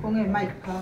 Khawnge mic kha?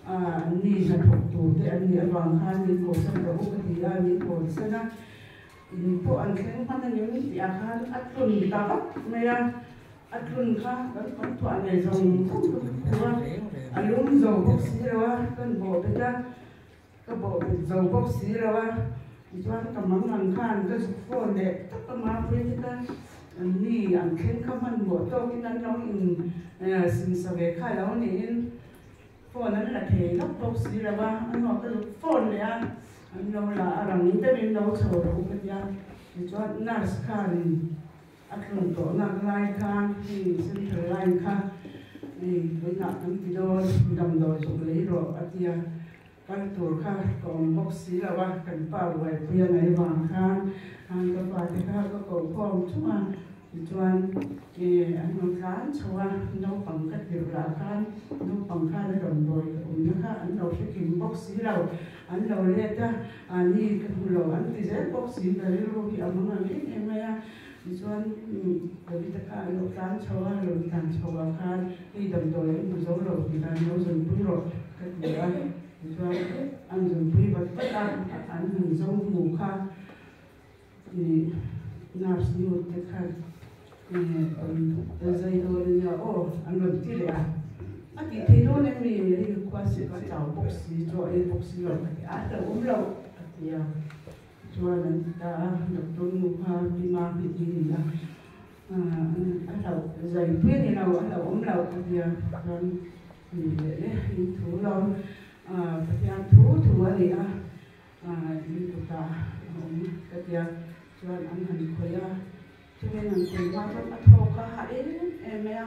An ni hnathawk tur te an nih avang khan min haw san rawh u ka ti a, min haw san a. In pawh an thleng hman a ning tih ah khan a tlun ta vak mai a, a tlun kha kan kan thuah nei zawng zawng ka hmu a, a lum zo bawk si lo a, kan bawh bet a, ka bawh bet zo bawk si lo a, tichuan ka mang ang khan ka zuk phone leh tak a mapui te kha an ni an thleng kha hmanhmawh tawkin an lo in simsa ve kha lo niin. Phone an la thei lawk bawk si lo a, a hnuah ka zuk phone leh a, an lo la a rang deuhin lo chho rawh u ka ti a, tichuan nurse khanin a tlun tawh nak lai khan hei central line kha hei vawiinah kan ti dawn damdawi zuk lei rawh a ti a, kal tur kha ka awm bawk si lo a, kan pa buaipui a ngaih vang khan ka fate kha ka koh khawm thung a. Tichuan, an rawn tlan chho a, naupang ka tirh lah khan naupang khan a damdawi ka awmna kha an lo hre kim bawk si lo, an lo let a, ni ka hmu lo an ti zel bawk si, ka rilru hi a mang ang em em mai a. Tichuan, David-a kha an lo tlan chho a, rawn tlan chho ah khan hei damdawi an hmu zo lo tih khan lo zunpui rawh ka ti a, tichuan an zunpui vat vat a, an han zo hmu kha. Nurse nu te khan zai dawn ania aw an rawn ti leh a, a tih thei dawn em mi hei khua sik a chau bawk si chaw ei bawk si lo ka ti a hlauh awm loh a ti a, chuan an ti ta a doctor nu kha pi ma hmeh hi a ni a, a hlauh zai pui a ni lo a hlauh awm loh a ti a, chuan ni leh le in thu lo Pathian thu thu a ni a. In kutah a awm ka tia chuan an han khawih a, chumi an han khawih hma chuan a thawk a ha em em mai a,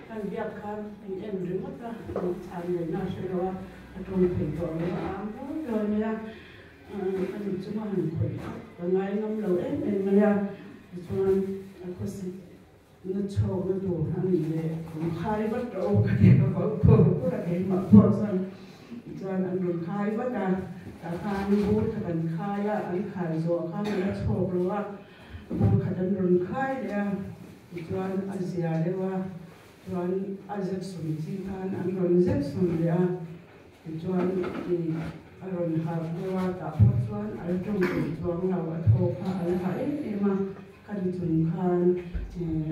kan biak khan min en ringawt a, min chhan ngaihna a hre lo a, a tawng thei tawh lo a, a am hlawi hlawi mai a, ka mit chunga han khawih kha ka ngai ngam lo em em mai a, tichuan a khawsik na chhawk na tur a nih leh rawn khai vat rawh u ka ti ka kal khur khur a keimah pawh chuan chuan an rawn khai vat a tah khan bur khat an khai a an khai zawh khan a la chhawk lo a bur khat an rawn khai leh a tichuan a zia deuh a chuan a zep sum chi khan an rawn zep sum leh a tichuan a rawn harh deuh a tah pawh chuan a la tawng duh chuang lo a thaw kha a la ha em em a. Khami chung khan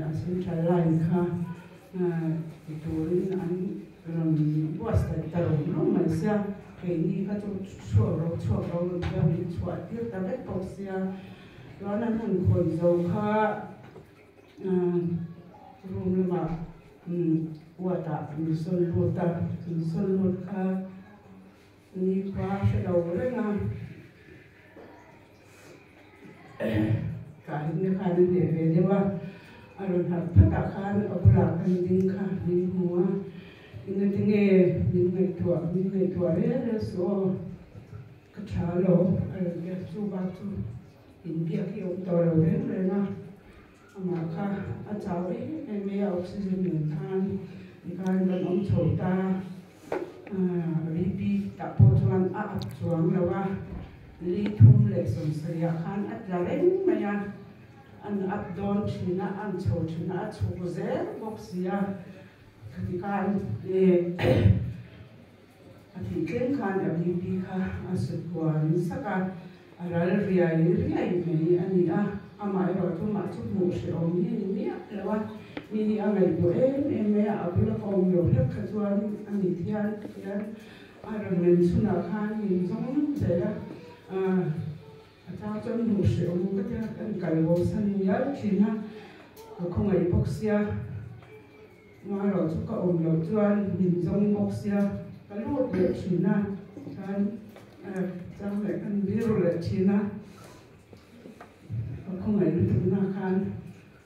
a central line kha ti turin an rawn buatsaih ta rum rum mai sia, keini kha chu chhuak ro chhuak ro rawn tia min chhuah tir ta vek bawk sia, chuan an han khawih zo kha room lamah ward ah min sawn lut a, min sawn lut kha nikhua hre lo reng a. Kahhimna khan a hneh ve deuh a, a rawn harh phatah khan a bulah kan ding kha min hmu a, engati nge min ngaihtuah min ngaihtuah rel rel suh aw, ka tha lo a rawn ti a, chu bak chu inbiak hi a awm tawh lo reng reng a, amah kha a chau em em mai a, oxygen nen khan tikhan kan awm chho ta. Repeat tah pawh chuan a up chuang lo a, li thum leh sawmsarih ah khan a tla reng mai a, an up dawn thin a, an chho thin a, a chhuk zel bawk si a, khati khan a thih thleng khan a BP kha a sut huan sak a, a ral riai riai mai a ni a, amaherawh chu mah chu hmuh hrehawm hi a ni miah lo a, mi hi a ngaihtuah em em mai a, a bula ka awm lo hlek kha chuan a mit hian hian a rawn men chhunah khan min zawng zel a, a chang chuan hmuh hrehawm ka tia kan kal bo san ngial thin a, ka khawngaih bawk sia, amaherawh chu ka awm loh chuan min zawng bawk sia, ka lut leh thin a, khan. Chang leh kan biru leh thin a, ka khawngaih lutuk na khan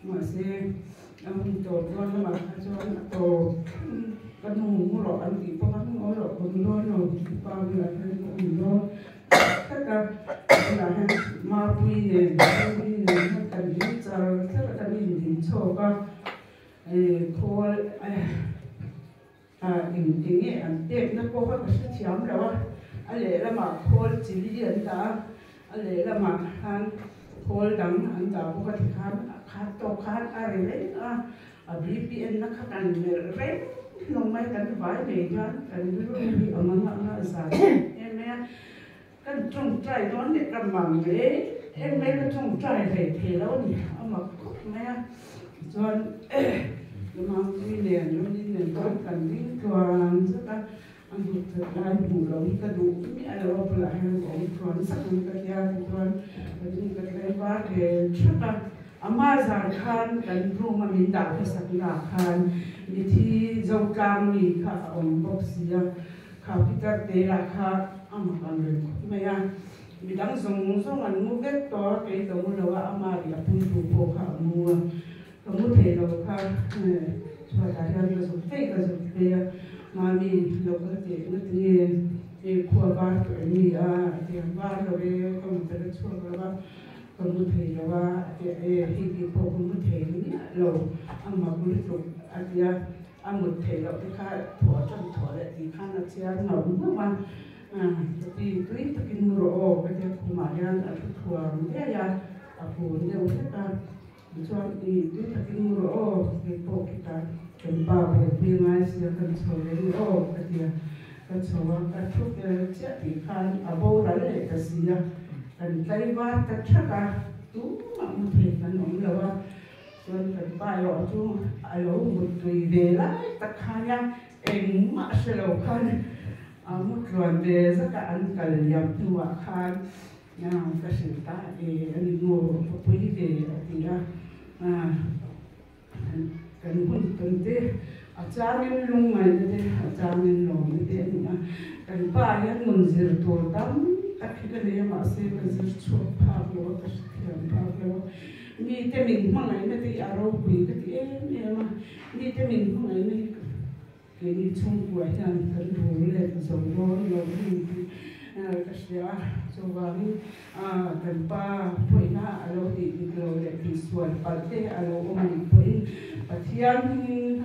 mahse a hun tawp dawn lamah kha chuan a tawp thleng ka nu mu rawh an tih pawh a nu aw rawh ka awm dawn lo i pa bulah hian ka awm dawn tlat a, tunah hian Mapui nen Mapui nen hian kan ding char char a kan inding chhawk a, khawl. Eng eng nge an pekna pawh kha ka hrethiam lo a, a lehlamah khawl chili an dah a, a lehlamah khan khawl dang an dah bawk a tikhan a khat tawk khan a ri reng a, a BPN na kha kan melh reng hlawm mai kan vai mai hian kan rilru hi a mang ang a zan em em mai a. Kan tawngtai dawn leh ka mang em em mai ka tawngtai hlei thei lo a ni a mak khawp mai a. Tichuan Ramangpui nen Ramni nen chuan kan ding tluan zet a, a hnut that lai hmuh loh hi ka duh miah lo a bulah hian ka awm tluan zak ang ka tia tichuan ka ding ka tlai var ve thap a. Ama zan khan kan room a min dah hmasak naah khan mithi Zotlang mi kha a awm bawk si a. Kha Peter te lah kha a mak ang reng khawp mai a, midang zawng zawng an mu vek tawh a, kei ka mu lo a, ama ri a pumtu pawh kha a mu a, ka mu thei lo kha chhuatah hian ka zuk phei ka zuk phei a, mami lo kal teh nga tinge i khua var tawh em ni a, a ti a, var lo e, ka mu ta la chhuak lo a, ka mu thei lo a, a ti a, e hei tih pawh ka mu thei miah lo, a mak lutuk a ti a. A mut theih loh te kha thawh atang thawh leh tih khan a chiar ngauh ngauh a, ka ti tui takin mu rawh aw ka tia khumah hian a thu thuam diai a, a kun deuh hlek a, tichuan i tui takin mu rawh aw kei pawh khitah kan pa buaipui ngai sia kan chho leh ni aw ka tia ka chho a, ka thu fel chiah tih khan a boral leh ta si a, kan tlaivar ta thak a, tumah mu thei kan awm lo a. Chuan kan pa erawh chu a lo muttui ve lai tak khan a, engmah hre lo khan a mutluan ve zat a, an kal liam hnuah khan ka hrilh ta e a ni maw ka pui ve a ti a, kan hun kan te a changin lungngaihna te a changin lawmna te a ni a, kan pa hian nun zir tur tam tak hi ka nei a mahse ka zir chhuak phak lo a, ka hrethiam phak lo a. Mite min hmangaihna te hi a ropui ka ti em em a, mite min hmangaihna hi keini chhungkua hian kan rul let zo dawn lo heng tih ka hria a, chuvangin kan pa pawhina a lo tih dik lo leh tihsual palh te a lo awm anih pawhin Pathian hmingin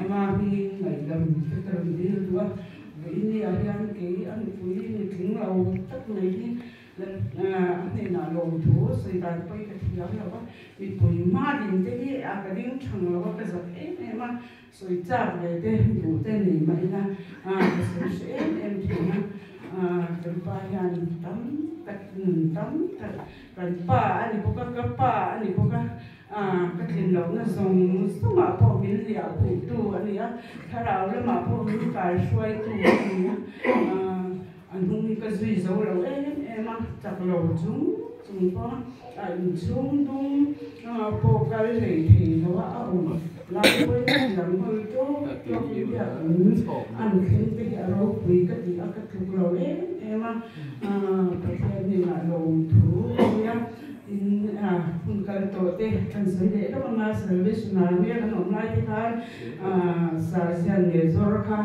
ama hmingin ngaihdam te ka rawn dil duh a, vawiin hian kei a nupui nutling lo tak mai hi A hnenah lawmthu sawi dan pawi ka thiam lo va, mipui hma ding te hi a ka ding thang lo va, ka zak em em a, sawi chak ve te duh te nei mah ila ka sawi hre em em thin a, kan pa hian tam tak nun tam tak kan pa a ni bawk a, ka pa a ni bawk a, ka tlin lohna zawng zawngah pawh min liah khuhtu a ni a, thlarau lamah pawh min kaihruaitu a ni a. A hnung hi ka zui zo lo em em a, chak lo chung chung pawh a inchhung dung pawh kal hlei thei lo a, a awm lai pawhin a thiam hawi tawk tawk in biakin an thleng te hi a ropui ka ti a, ka tluk lo em em a, Pathian hnenah lawmthu a nia, tin hun kal tawh te kan sawi leh lawk anga Salvation Army a kan awm lai te khan Sarzian leh Zawr kha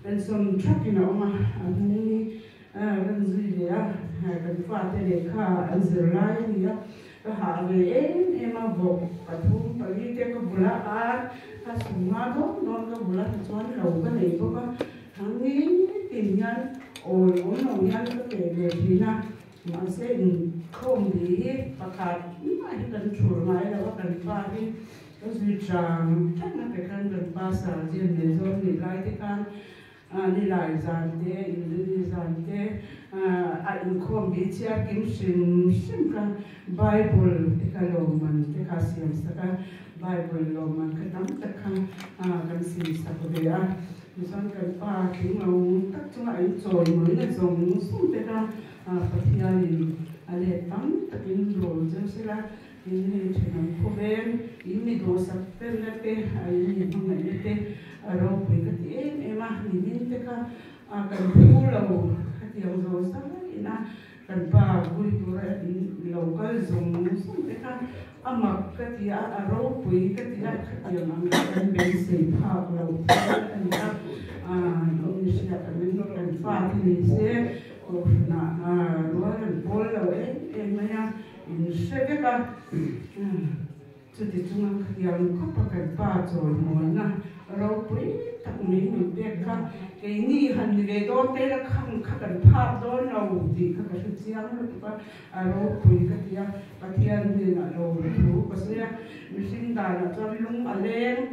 Pension thakin a awm a, a hnung hi kan zui ve a, kan fate lehkha an zir lai a ni a, ka hah ve em em a, vawk pathum pali te ka bula ar kha sumnga dawn dawn ka bula tichuan lo ka nei bawk a, thang nitin hian awi awm lo hian ka pe ve thin a, mahse inkhawm ni hi pakhat mah hi kan thur ngai lo a, kan pa hi Ka zui chang chang a pe khan kan pa Sergeant leh zawng nih lai te khan nilai zan te, inrinni zan te a inkhawm bih chhiar kim hrim hrim kha Bible te kha lawmman te kha siam sak a, Bible lawmman kha tam tak kha kan sim sak ve a. Tichuan kan pa tling lo tak chunga in chawimawina zawng zawng te kha Pathianin a let tam takin rawl cheu sela. In hei thenawm khawvel, in mi duhsak felna te, a in mi hmangaihna te a ropui ka ti em em a, nimin te kha kan phu lo khatiang zo zaiin a kan pa vui tura in lo kal zawng zawng te kha a mak ka ti a, a ropui ka ti a, khatiang ang kha kan beisei phak lo thil a ni a, in hriat angin kan fa te ni se kohhranah rual an pawl lo em em mai a. In hre vek a, chuti chunga khatiang khawpa kan pa chawimawina ropui tak mai min pek kha keini han ni ve dawn te la khang kha kan phak dawn lo tih kha ka hre chiang lutuk a, a ropui ka ti a, Pathian hnenah lo thu ka sawi a, mihring danah chuan lung a leng.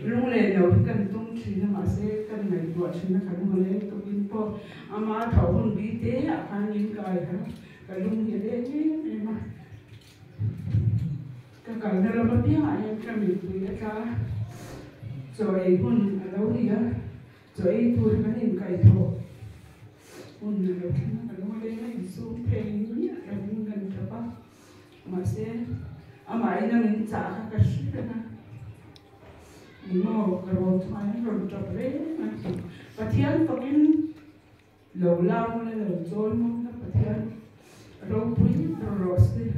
Lunglen lo hi kan tum thin a, mahse kan ngaihtuah thin a, kan haw leng tukin pawh ama tho hun bi te ah khan min kai harh a, ka lung hi a leng em em a. Ka kalna ram apiangah hian ka mittui a tla a, chaw ei hun a lo ni a, chaw ei tur hi kan inkaihthawh hun a lo thleng a, ka lung a leng a, insum phei miah lovin kan tap a, mahse amah ina min chah kha ka hre reng a, engmaw ka rawn chhuah hian rawn tap reng a, Pathian fakin Lo la mawla lo chawi mawla Pathian ropui ber rawh se.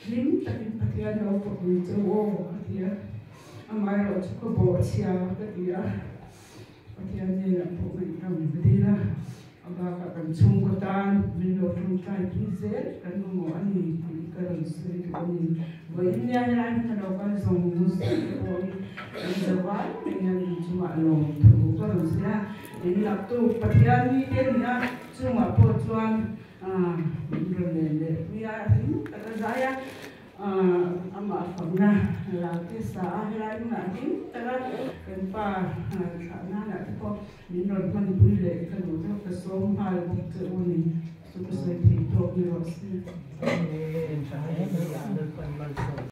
Hlim takin Pathian lo fak ang che u aw a ti a, amaherawh chu ka bawhchhia ka ti a, Pathian hnenah pawh ngaihdam ka dil a, a bakah kan chhungkaw tan min lo tawngtai pui zel kan mamawh a ni tih ka rawn sawi duh a ni. Vawiin nia helai hmun a lo kal zawng zawng te pawh hi kan za vai mai hian inchungah lawmthu ka rawn sawi a. In laktu Pathian mi te ni a, chungah pawh chuan min rawn len leh pui a, hlim tak a zai a, amah fakna la te sa a, helai hmunah hlim tak a kan pa thlah nanah te pawh min rawn hmanpui leh ka duh deuh ka sawm nghal bawk che u ni, chu ka sawi thei tawk ni rawh se. Amen.